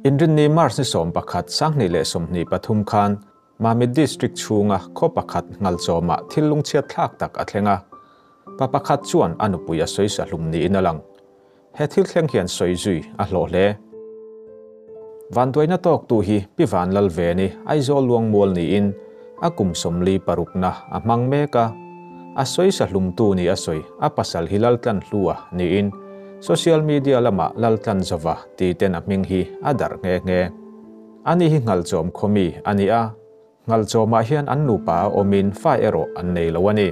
Inrinni March ni 11, 2023 khan Mamit District chhunga khaw pakhat Ngalchawmah thil lungchhiat thlak tak a thleng a, pa pakhat chuan a nupui a sawisa hlum niin a lang. He thil thleng hian sawi zui a hlawh hle. Vanduaina tawktu hi Pi Vanlalveni, Aizawl Luangmual niin a kum 46na a hmang mek a. A sawisa hlumtu ni a sawi a pasal hi Laltlanhlua niin social media lamah Laltlanzova ti ten a hming hi a darh nghe nghe. Ani hi Nghalchawm khawmi a ni a, Nghalchawmah hian an nupa a awmin fa erawh an nei lo a ni.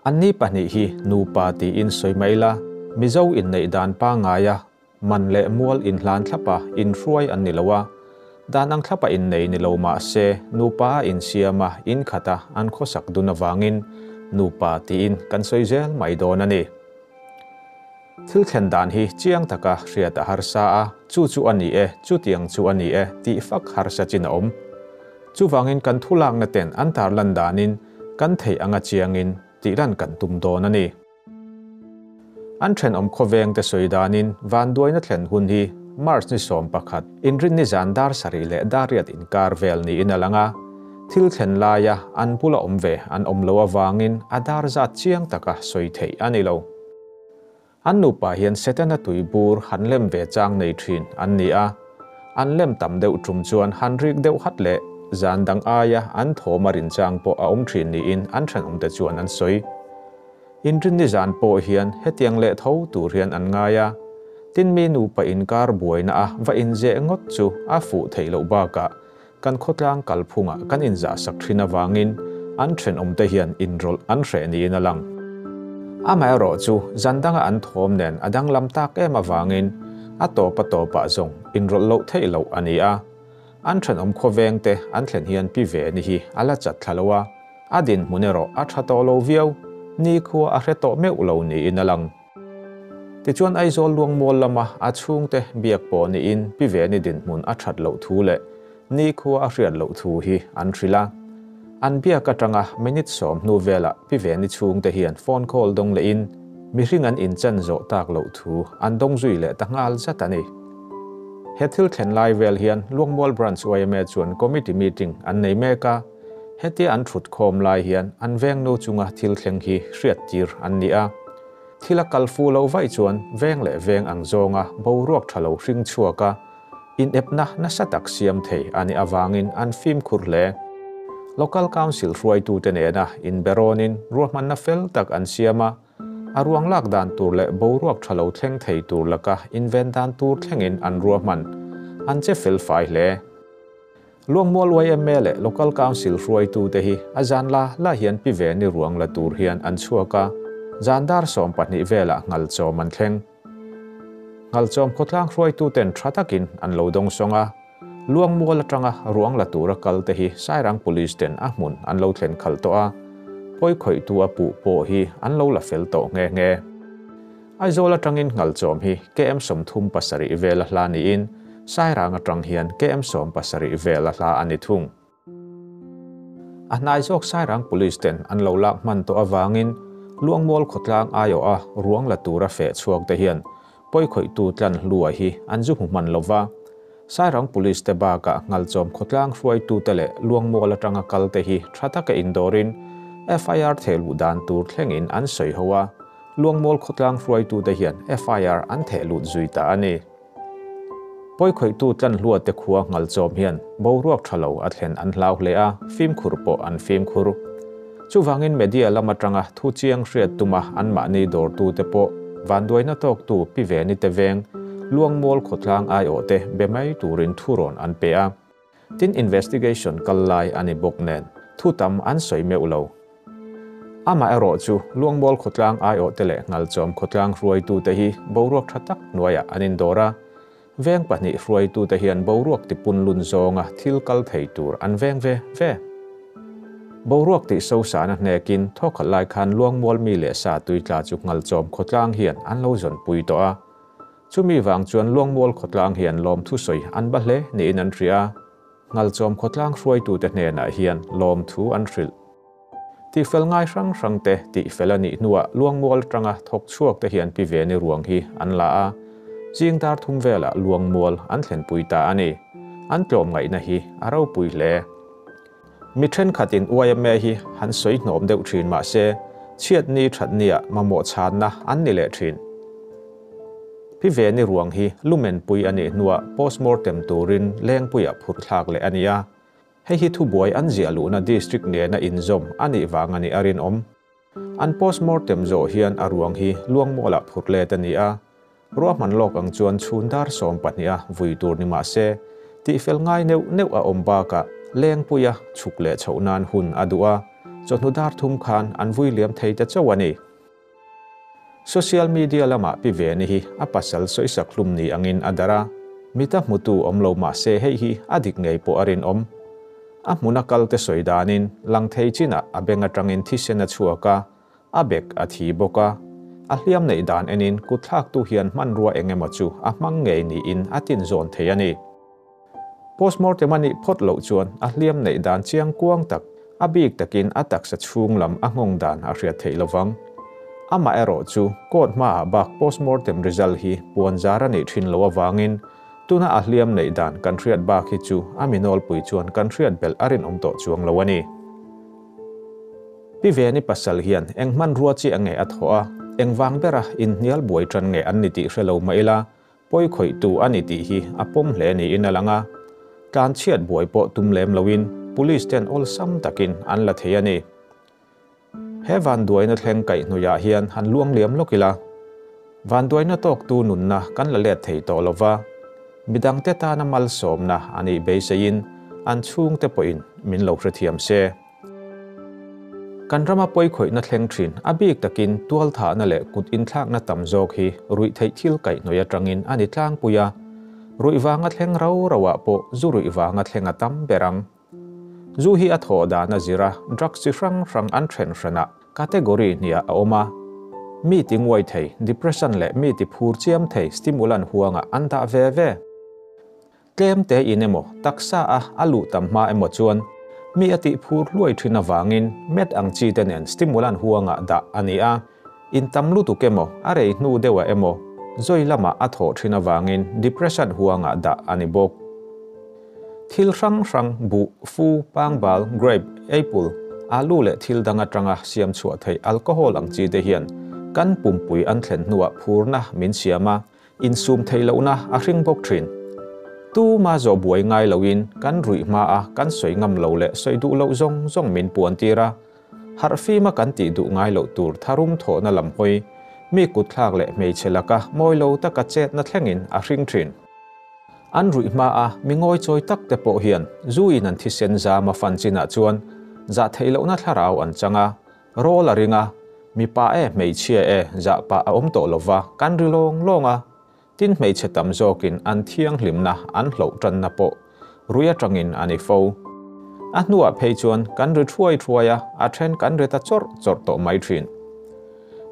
Anni pahnih hi nupa tiin sawi mai la, Mizo inneih dan pangaia man leh mual inhlan thlapa inhruai an ni lo a, dan ang thlapa innei ni lo mah se nupa a insiam a, inkhat a, an khawsak dun avangin nupa tiin kan sawi zel mai dawn a ni. Thil thlen dan hi chiang taka hriat a harsa a, chu chu a ni e, chutiang chu a ni e tih fak harsa chin a awm. Chuvangin kan thulakna ten an tarlan danin kan theih anga chiangin tihlan kan tum dawn a ni. An thenawm khawveng te sawi danin vanduaina thlen hun hi March ni 11, inrinni zan dar sarih leh dar riat inkar vel niin a lang a. Thil thlen laia an bula awm ve an awm loh avangin a dar zat chiang taka sawi theih a ni lo. An nupa hian Setana tuibur han lem ve chang nei thin an ni a, an lem tam deuh tum chuan han rik deuh hat leh zan dang aia an thawm a rin chang pawh a awm thin niin an thenawmte chuan an sawi. Inrinni zan pawh hian hetiang leh tho tur hian an ngai a, tin mi nupa inkar buaina a va inzeh ngawt chu a fuh theih loh bakah kan khawtlang kalphungah kan inzahsak thin avangin an thenawmte hian inrawlh an hreh niin a lang. Amaherawh chu zan danga an thawm nen a danglam tak em avangin a tawp a tawpah zawng inrawlh loh theih loh a ni a. An thenawm khawvengte an thlen hian pi ve ni hi a la chat thla lo a, a dinhmun erawh a tha tawh lo viau, nikhua a hre tawh meuh lo niin a lang. Tichuan Aizawl Luangmual lama a chhungte biak pawh niin Pi Veni dinhmun a that loh thu leh nikhua a hriat loh thu hi an hrilh a. An biak atanga minute 10 hnu velah Pi Veni chhungte hian phone call dawng lehin mihring an inchan zawh tak loh thu an dawng zui leh ta nghal zat a ni. He thil thlen lai vel hian Luangmual Branch yma chuan committee meeting an nei mek a, hetia an thut khawm lai hian an veng nu chunga thil thleng hi hriat tir an ni a. Thil a kal fu lo vaih chuan veng leh veng ang zawnga boruak tha lo hring chhuak a, inepna nasa tak siam thei a nih avangin an fimkhur hle. Local Council hruaitute nena inberawnin ruahmanna fel tak an siam a, a ruang lak dan tur leh boruak tha lo thleng thei tur laka inven dan tur thlengin an ruahman an che fel fai hle. Luangmual yma leh Local Council hruaitute hi a zan la la hian pi ve ni ruang la tur hian an chhuak a, zan dar 12 velah Nghalchawm an thleng. Nghalchawm khawtlang hruaituten tha takin an lo dawng sawng a, Luangmual atanga ruang la tura kal te hi Sairang Police ten a hmun an lo thlen khalh tawh a, pawi khawihtu a puh pawh hi an lo la fel tawh nghe nghe. Aizawl atangin Nghalchawm hi KM 37 vel a hla niin Sairang atang hian KM 17 vel a hla a ni thung. A hnai zawk Sairang Police ten an lo lak hman tawh avangin Luangmual khawtlang aiawh a ruang la tura feh chhuak te hian pawi khawihtu tlan hlua hi an zu hmu hman lova. Sairang Police te bakah Nghalchawm khawtlang hruaitute leh Luangmual atanga kal te hi tha taka indawrin FIR thehluh dan tur thlengin an sawi ho a, Luangmual khawtlang hruaitute hian FIR an thehlut zui ta a ni. Pawi khawihtu tlan hlua te khua Nghalchawm hian boruak tha lo a thlen an hlau hle a, fimkhur pawh an fimkhur. Chuvangin media lam atanga thu chiang hriat tuma anmahni dawrtute pawh vanduaina tawktu Pi Veni te veng Luangmual khawtlang aiawh te be mai turin thu rawn an pe a. Tin investigation kal lai a ni bawk nen thu tam an sawi meuh lo. Amaherawh chu Luangmual khawtlang aiawh te leh Nghalchawm khawtlang hruaitute hi boruak tha tak hnuaiah an indawr a. Veng pahnih hruaitute hian boruak tipun lun zawnga thil kal thei tur an veng ve ve. Boruak tih sosana hnekin thawkhat lai khan Luangmual mi leh sa tuitla chu Nghalchawm khawtlang hian an lo zawnpui tawh a. Chumi vang chuan Luangmual khawtlang hian lawm thusawi an ba hle niin an hria a. Nghalchawm khawtlang hruaitute hnenah hian lawm thu an hrilh. Tihfel ngai hrang hrang te tihfel a nih hnuah Luangmual atanga thawk chhuak te hian Pi Veni ruang hi an la a. Zing dar thum velah Luangmual an thlenpui ta a ni. An tlawmngaihna hi a ropui hle. Mi thenkhatin yma hi han sawi hnawm deuh thin mah se, chhiatni thatnia mamawh chhanna an ni leh thin. Pi Veni ruang hi lumenpui a nih hnuah postmortem turin Lengpuiah phurh thlak leh a ni a. Hei hi thubuai an ziah luhna district nena inzawm a nih vang a nih a rinawm. An postmortem zawh hian a ruang hi Luangmualah phurh let a ni a. Ruahman lawk ang chuan chhun dar 12 a vui tur ni mah se, tihfel ngai neuh neuh a awm bakah Lengpuia chhuk leh chhoh nan hun a duh a, chawhnu dar thum khan an vui liam thei ta chauh a ni. Social media lamah Pi Veni hi a pasal sawisak hlum ni angin a darh a, mita hmutu awm lo mah se hei hi a dik ngei pawh a rinawm. A hmuna kalte sawi danin lang thei chinah a beng atangin thisen a chhuak a, a bek a thi bawk a. A hliam neih dan enin kutthlaktu hian hmanrua eng emaw chu a hmang ngei niin a tinzawn thei a ni. Postmortem a nih phawt loh chuan a hliam neih dan chiang kuang tak, a bik takin a taksa chhung lam a nghawng dan a hriat theih lovang. Amaherawh chu court hmaah bak postmortem result hi puan zar a nih thin loh avangin Tuna a hliam neih dan kan hriat bak hi chu a mi nawlpui chuan kan hriat belh a rinawm tawh chuang lo a ni. Pi Veni pasal hian eng hmanrua chiah nge a thawh a, eng vang bera inhnial buai tan nge an ni tih hre lo mah ila, pawi khawihtu a ni tih hi a pawm hle niin a lang a. Tlanchhiat buai pawh tum lem loin Police ten awlsam takin an la thei a ni. He vanduaina thleng kaihhnawihah hian han luang liam lawk ila, vanduaina tawktu nunna kan la let thei tawh lo va, midangte tana malsawmna a nih beiseiin an chhungte pawhin min lo hrethiam se. Kan rama pawikhawihna thleng thin a bik takin tualthahna leh kut inthlakna tam zawk hi ruih theih thil kaihhnawih atangin a ni tlangpui a, ruih vanga thleng rau rauah pawh zu ruih vanga thleng a tam ber ang. Zu hi a thawh dan a zir a, drugs chi hrang hrang an then hranah category hniah a awm a. Mi ti nguai thei, depression leh mi ti phur chiam thei stimulant huangah an dah ve ve. Tlem te in emaw, taksa a a luh tam hma emaw chuan mi a tih phur hluai thin avangin met ang chi te nen stimulant huangah dah a ni a. In tam lutuk emaw, a rei hnu deuhah emaw, zawi lamah a thawh thin avangin depression huangah dah a ni bawk. Thil hrang hrang, buh, fu, pangbal, grape, apple, alu leh thil dang atanga siam chhuah theih alcohol ang chi te hian kan pumpui an thlen hnuah phurna min siam a, insum theih lohna a hring bawk thin. Tuma zawh buai ngai loin kan ruih hma a kan sawi ngam lo leh sawi duh loh zawng zawng min puan tir a, harh fima kan tih duh ngai loh tur tharum thawhna lam hawi, mi kutthlak leh hmeichhe laka mawi lo taka chetna thlengin a hring thin. An ruih hma a mi ngawi chawi tak te pawh hian zu in an thisen zam a fan chinah chuan zah theih lohna thlarau an chang a, rawl a ring a, mipa e hmeichhia e zah pah a awm tawh lova kan ri lawng lawng a, tin hmeichhe tam zawkin an thianghlimna an hloh tanna pawh rui atangin a ni fo. A hnuah phei chuan kan ri thuai thuai a, a then kan ri ta chawrh chawrh tawh mai thin.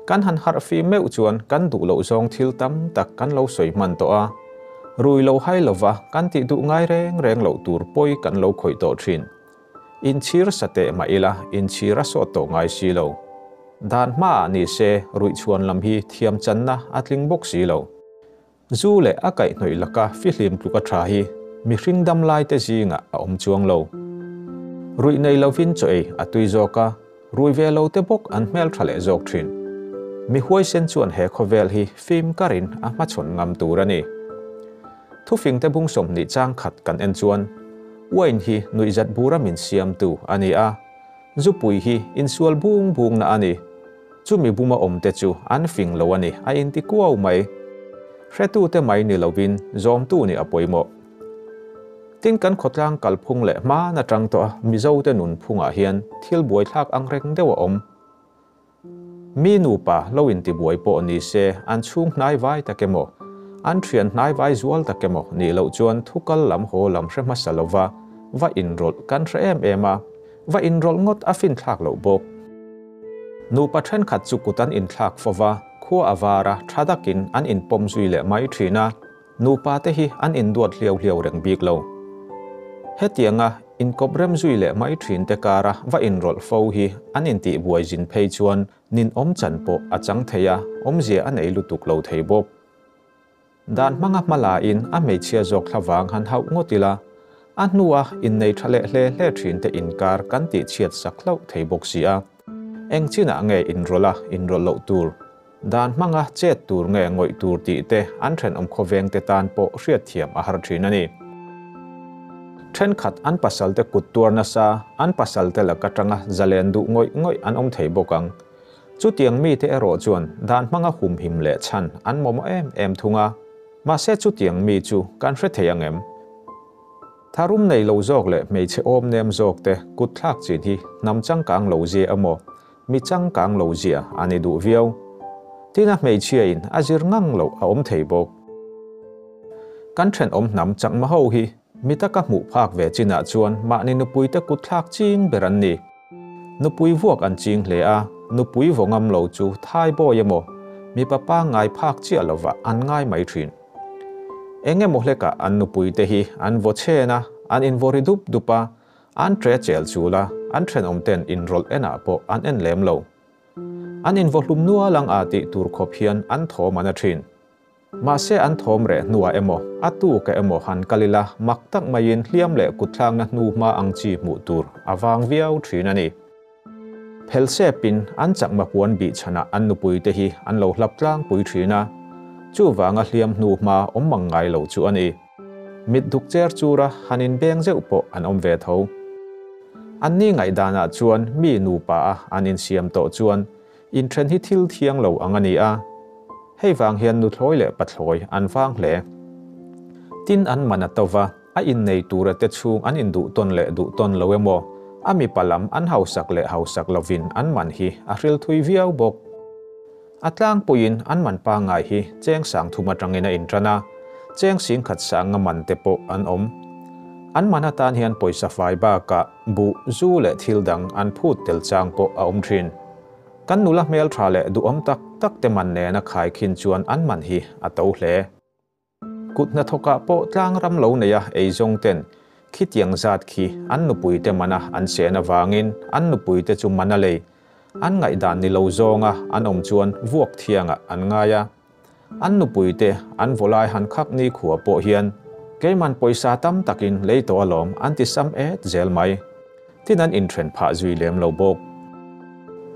Kan han harh fim meuh chuan kan duh loh zawng thil tam tak kan lo sawi hman tawh a, rui lo hai lova kan tih duh ngai reng reng loh tur pawi kan lo khawih tawh thin. Inchhir sa teh mah ila inchhir a sawt tawh ngai si lo. Dan hmaah ni se ruih chhuan lam hi thiam channa a tling bawk si lo. Zu leh a kaihhnawih laka fihlim tluka tha hi mihring dam laite zingah a awm chuang lo. Ruih nei lovin chaw ei a tui zawk a, rui ve lo te bawk an hmel tha leh zawk thin. Mi huaisen chuan he khawvel hi fim karin a hmachhawn ngam tur a ni. Thufingte bung 20 chang khat kan en chuan, Wine hi nuihzat bura min siamtu a ni a, zupui hi insual bung bungna a ni. Chumi buma awmte chu an fing lo a ni, a inti kuau mai. Hretute mai ni lovin zawmtu nih a pawimawh. Tin kan khawtlang kalphung leh hman atang tawh a Mizote nunphungah hian thil buaithlak ang reng deuh a awm. Mi nupa lo intibuai pawh ni se an chhung hnaivai tak emaw, an thian hnaivai zual tak emaw nih loh chuan thukal lam haw lam hre hmasa lova va inrawlh kan hre em em a. Va inrawlh ngawt a finthlak loh bawk. Nupa thenkhat chu kut an inthlak fo va, khua a var a, tha takin an inpawm zui leh mai thin a, nupa te hi an induat hliau hliau reng bik lo. Hetianga inkawp rem zui leh mai thin te kara va inrawlh fo hi an intihbuai zin phei chuan ninawm chan pawh a chang thei a, awmzia a nei lutuk lo thei bawk. Dan hmanga hma la in a hmeichhia zawk thlavang han hauh ngawt ila, a hnua innei tha leh hle hle thin te inkar kan tihchhiat sak hlauh thei bawk si a. Eng chinah nge inrawlh a inrawlh loh tur? Dan hmanga chet tur nge ngawih tur tih te an thenawm khawveng te tan pawh hriatthiam a har thin a ni. Thenkhat an pasal te kut tuar nasa, an pasal te laka tanga zalen duh ngawih ngawih an awm thei bawk ang. Chutiang mite erawh chuan dan hmanga humhim leh chhan an mamawh em em thung a. Mahse chutiang mi chu kan hre thei ang em? Tharum nei lo zawk leh hmeichhe awm nem zawk te kut thlak chin hi hnam changkang lo zia emaw, mi changkang lo zia a ni duh viau. Tin a hmeichhia in a zir ngang loh a awm thei bawk. Kan thenawm hnam chakma ho hi mi taka hmuh phak ve chinah chuan mahni nupui te kut thlak ching ber an ni. Nupui vuak an ching hle a, nupui vaw ngam lo chu thai bawi emaw, mipa pangngai phak chiah lovah an ngai mai thin. Eng emaw hlekah an nupui te hi an vaw chhen a, an invaw ri dup dup a, an tre chel chul a, an thenawm ten inrawlh enah pawh an en lem lo. An invaw hlum nual ang a tih tur khawp hian an thawm an a thin. Mahse an thawm reh hnuah emaw, a tuka emaw han kal ila mak tak maiin hliam leh kutthlakna hnu hma ang chi hmuh tur a vang viau thin a ni. Phelsepin an chakma puan bih chhanah an nupuite hi an lo hlap tlangpui thin a, chuvanga hliam hnu hma awm mang ngai lo chu a ni. Mit duk cher chura han inbeng zeuh pawh an awm ve tho. Anni ngaihdanah chuan mi nupa a an insiam tawh chuan Inthen hi thil thiang lo ang a ni a, hei vang hian nuthlawi leh pathlawi an vang hle. Tin an man a to va, a innei tura te chhung an induh tawn leh duh tawn lo emaw, a mipa lam an hausak leh hausak lovin an man hi a hril thui viau bawk. A tlangpuiin an man pangngai hi cheng sang thum atangin a intan a, cheng singkhat sanga man te pawh an awm. An man atan hian pawisa fai bakah buh, zu leh thil dang an phut tel chang pawh a awm thin. Kan nula hmeltha leh duhawm tak tak te man nena khaikhin chuan an man hi a to hle. Kut hnathawkah pawh tlang ram lo neia eizawng ten khitiang zat khi an nupui te mana an sen avangin an nupui te chu mana lei an ngaihdan ni lo zawnga an awm chuan vuak thiangah an ngai a. An nupui te an vawlai han khak ni khua pawh hian keiman pawisa tam takin lei tawh alawm an ti sam et zel mai. Tin an inthen phah zui lem lo bawk.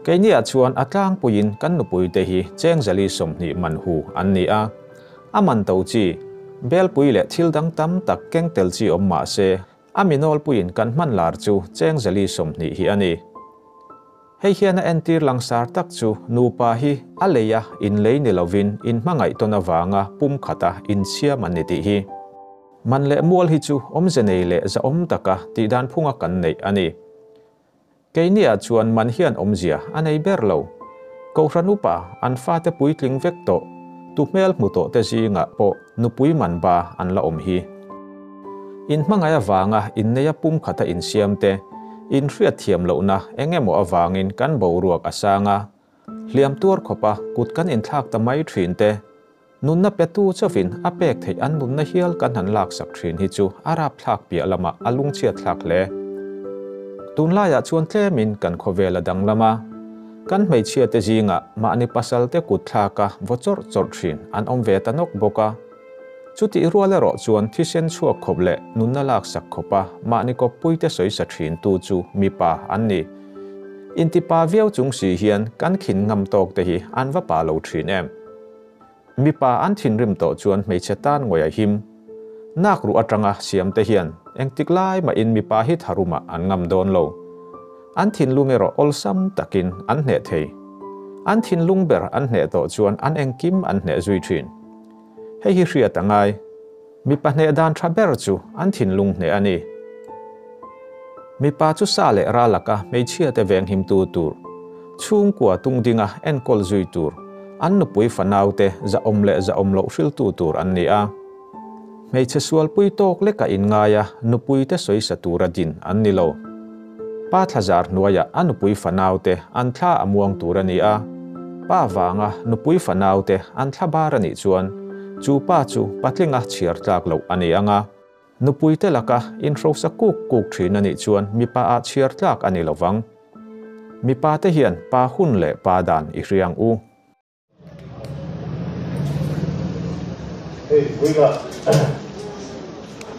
Keiniah chuan a tlangpuiin kan nupui te hi chengzali 20 man hu an ni a. A man to chi, belpui leh thil dang tam tak keng tel chi awm mah se, a mi nawlpuiin kan hman lar chu chengzali 20 hi a ni. Hei hian a entir langsar tak chu nupa hi a lei a inlei ni lovin inhmangaih tawn avanga pum khata insiam an ni tih hi. Man leh mual hi chu awmze nei leh zahawm taka tihdan phunga kan neih a ni. Keiniah chuan man hian awmzia a nei ber lo. Kohhran upa an fate puitling vek tawh, tu hmel hmu tawh te zingah pawh nupui man ba an la awm hi. Inhmangaih avanga inneia pum khata insiam te, inhriat thiam lohna eng emaw avangin kan boruak a sang a, hliam tuar khawpa kut kan inthlak ta mai thin te, nunna petu chauhin a pek theih an nunna hial kan han laksak thin hi chu a rapthlak piah lamah a lungchhiat thlak hle. Tunlaiah chuan tlemin kan khawvel a danglam a, kan hmeichhia te zingah mahni pasal te kut thlaka vaw chawrh chawrh thin an awm ve ta nawk bawk a. Chutih rual erawh chuan thisen chhuak khawp leh nunna laksak khawpa mahni kawppui te sawisa thin tu chu mipa an ni. Intipa viau chung si hian kan khin ngam tawk te hi an va pa lo thin em. Mipa an thinrim tawh chuan hmeichhe tan ngawih a him. Nak ruh atanga siam te hian engtik lai mahin mipa hi tharumah an ngam dawn lo. An thinlung erawh awlsam takin an hneh thei. An thinlung ber an hneh tawh chuan an engkim an hneh zui thin. Hei hi hriat a ngai. Mipa hneh dan tha ber chu an thinlung hneh a ni. Mipa chu sa leh ra laka hmeichhia te veng him tu tur, chhungkua tung dinga enkawl zui tur, an nupui fanau te zahawm leh zahawm loh hriltu tur an ni a. Hmeichhe sualpui tawk leka inngai a nupui te sawisa tura din an ni lo. Pa thlazar hnuaiah a nupui fanau te an thla a muang tur a ni a. Pa vanga nupui fanau te an thla bar a nih chuan chu pa chu patlinga chhiar tlak loh a ni ang a. Nupui te laka inhrosa kuk kuk thin a nih chuan mipa ah chhiar tlak a ni lovang. Mipa te hian pa hun leh pa dan i hriang u. Hei vawiinah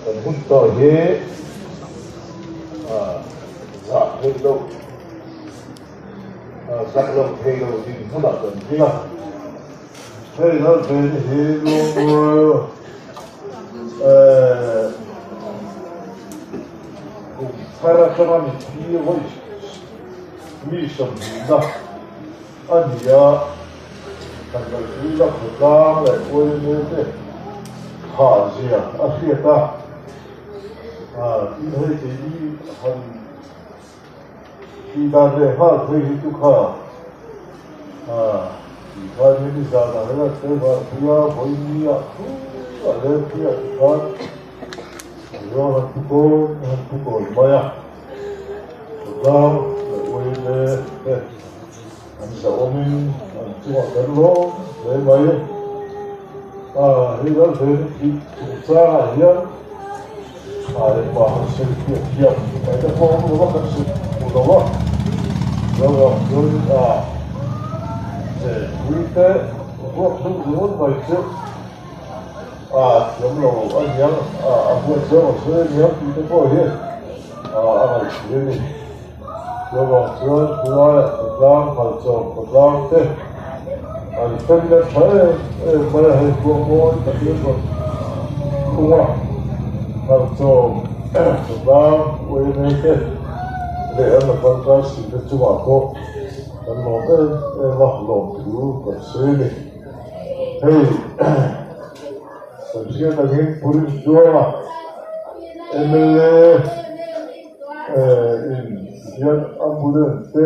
kan hun tawh hi zah theih loh zak lo thei lo dinhmunah kan ding a. Hei Lalveni hi Luangmual kum thar atanga mitthi vawi mi sawmhnihna a ni a, kan kalpuina khawtlang leh uaime te thah zia a hriat a, tin hei keini han tih dan leh nghal phei hi chu kha tih khan hemi zanah hian a tel vah pui a, vawinia thu a leng phei ah tikhan Mizoram han pu kawn han pu kawn mai a, khawtlang leh uaime te an zahawmin an chungah kan lawm hle mai. Hei Lalveni thih chungchangah hian a engmah han sawi fiah thiam mai te pawh awm lo a, kan sawi hmu lo a. Zoram chuan chenpui te vuak deuh ringawt mai chu a thiam lo a niang, a huat zawng a sawi a niang tih te pawh hi a ngaihtuah a ni. Chuvang chuan khulaiah khawtlang Nghalchawm khawtlang te an fel let tha em em mai a, hei khua mawi takin rawn khung a, Nghalchawm khawtlang uaime te leh an local council te chungah pawh kan lawm em em a, lawmthu kan sawi a ni. Hei kan hriat angin Purim Tluanga mla in hian ambulance te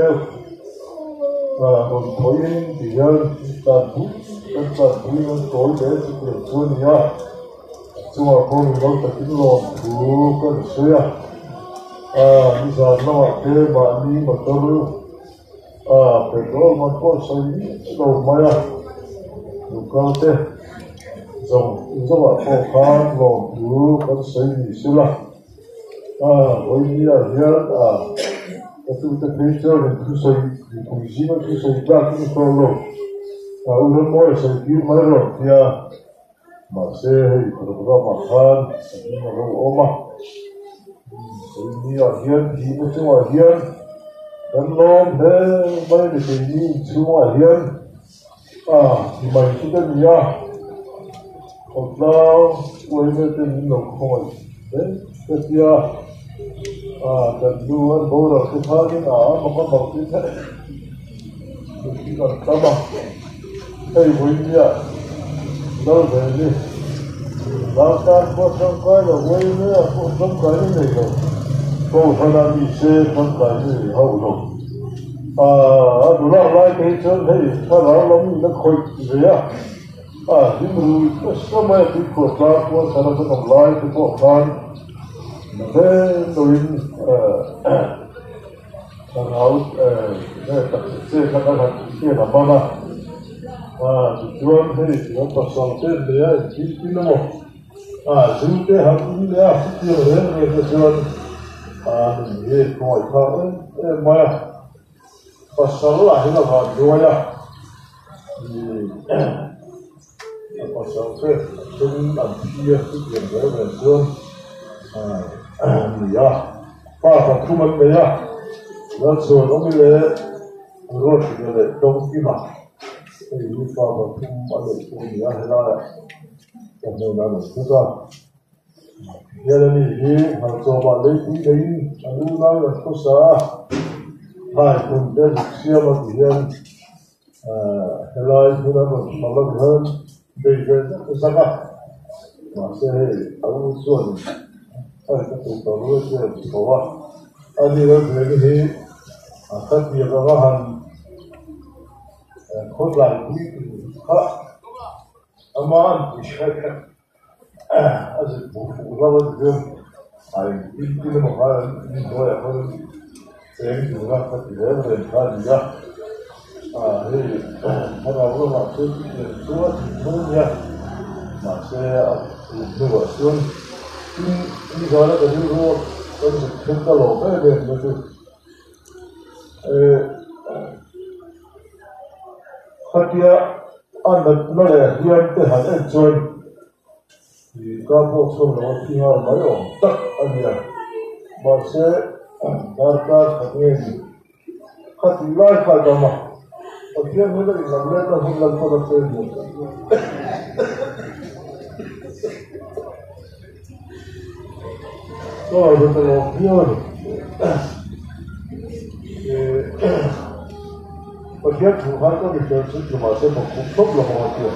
rawn thawhin ti hian tanpui kan tanpui an tawi leh chutiang chu a ni a, chungah pawh milo takin lawmthu kan sawi a, nizan lamah te mahni motor petrol man pawh sawi miah lo mai a, local te zawng zawngah pawh khan lawmthu kan sawi ni sela. Vawinia hian ka tute phei chuan in thusawi mipui zinga thusawi tlak in tawh lo. U Rammawi a sawi tir mai rawh tia mahse hei programme ah khan a hming a lo awm a. Vawinia hian thihna chungah hian kan lawm hle mai ni keini inchhungah hian ti mai chu ka ni a, khawtlang uaina te min lo khawngaih hle ka ti a, kan nu an boral te khanin a mak a mak te kha mihring an tam a, hei vawinia lal ve ni raltan pawh tangkai lo uaina pawh tangkai na nei lo, kohhran ah ni se tangkai na nei hauh lo. A nula lai te hi chuan hei thlarau lam in a khawih ve a, a hlim rui nasa mai a tuikhuah tlang pawh thar a kan awm lai te pawh khan na vel loin thlarau nge taksa chet a kan han tih hian a man a, tichuan hei kan pasal te an nei a engtin tin emaw zu te han in leh a chutiang reng reng te chuan nun hi khawngaih thlak em em mai a, pasal lah hi la van duai a, a pasal te a then an thi a chutiang reng reng chuan ni a, pa pathum an nei a, Lalchhuan awm i leh Ruathina leh Dawngkima hei hi pa pathum a neih pawh a ni a helaiah. Ka hmun a rawn thut a, hian ani hi Nghalchawmah leipui neiin an unau an khawsa a, thlai hmun te zuk siam a ti hian helai hmun an rawn hral a ti hian bei ve zak zak a, mahse hei a u chuanin a ka tum ta ruai chu a rawn chho a, ani Lalveni hi a ka tiak anga han khawtlai pui tur kha. Ama an pui hret hret a zit hmuh fuh hlauh a ti chu a engtin tin emaw khan an inhnuaiah khan cheng dun a ka ti reng reng kha a ni a, hei thlarau lamah chuan chutiang chu a tling thung a nia mahse a tun hnuah chuan tin nizana ka rilru a kan zuk thleng ta lo em em na chu Khatia a natna leh hliam te han en chuan I ka pawh chhuak lo a thi nghal mai awm tak a nia. Mahse, darkar khat nge ni? Kha tih lai kha a dam a, Pathian hmel a inlam let a hun lalpawn a tlem lo. Chaw a ta lawm viau a ni. Pathian thu khan ka mi fel chu tlumah te bawk khup tawp lo ang a tia.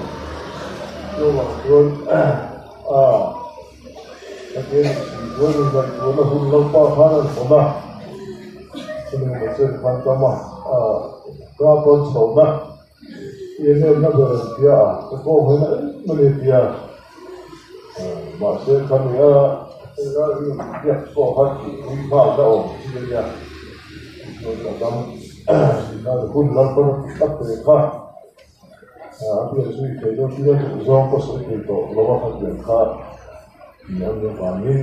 Chuvang chuan a Pathian in chuan in ngaihtuahna hun Lalpa khan an hawn a, chumi emaw chen khan tam a, ka pawn chhohna i en emna ber an tia a, ka kawng hian a em a ni tia. Mahse khami a helai hi biak pawh kha tihpui nghal na awm chi a nia, chuan ka dam hun Lalpan a ti tlat ve kha. A biak zui thei dawn chu a duh zawng pawh sawi thei tawh lo a khatiang kha ni a nih avangin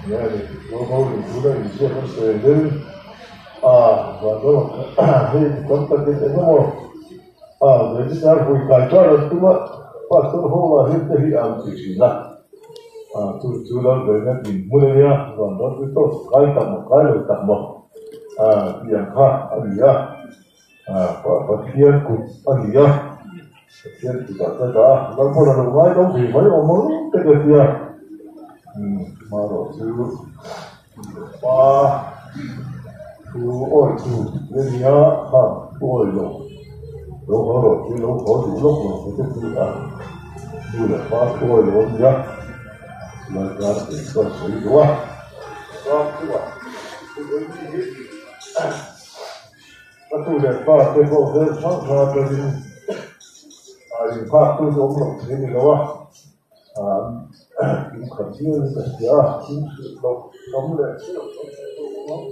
nge a ni Rawlho in tuna inziak an sawi angin van lamah hei mi tam takin eng emaw Register hui kai kar an tum a, Pastor ho lah hian te hi an ti thin a, chu chu lal ve na din hmun a nia, van ram chu tawk kai tak maw kai lo tak maw tih ang kha a ni a, Pathian kut a ni a, Pathian kutah te dah a, Lalpawn a lo ngai lo ve mai awm ang te ka tia, marawh chu pa thu awi tu te nia khan thu awi lo lo haw rawh tih lo haw duh lawk lo te chu a nu leh pa thu awi lo a nia chulai kar te chuan sawi duh a ram chungah thu sawi mi hi ka tu leh pa te pawh hmel hrang hrang atangin a inphak tu chu awm loh thei a ni lo a. An in khat viau in ka hria a, in hrilh loh tam leh chiah tam leh deuh awm ang.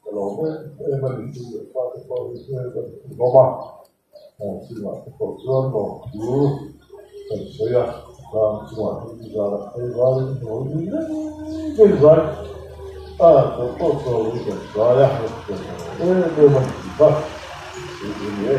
Ka lo em em a ni chu leh pa te pawh hi hmel ka hmu hlawm a, chungah te pawh chuan lawmthu kan sawi a, tlang chungah hi nizan ah phei vaiin hnuai ni reng reng zai a, chaw pawh chaw lui kan zai a, em em a ni tih kha sawi tur ni e.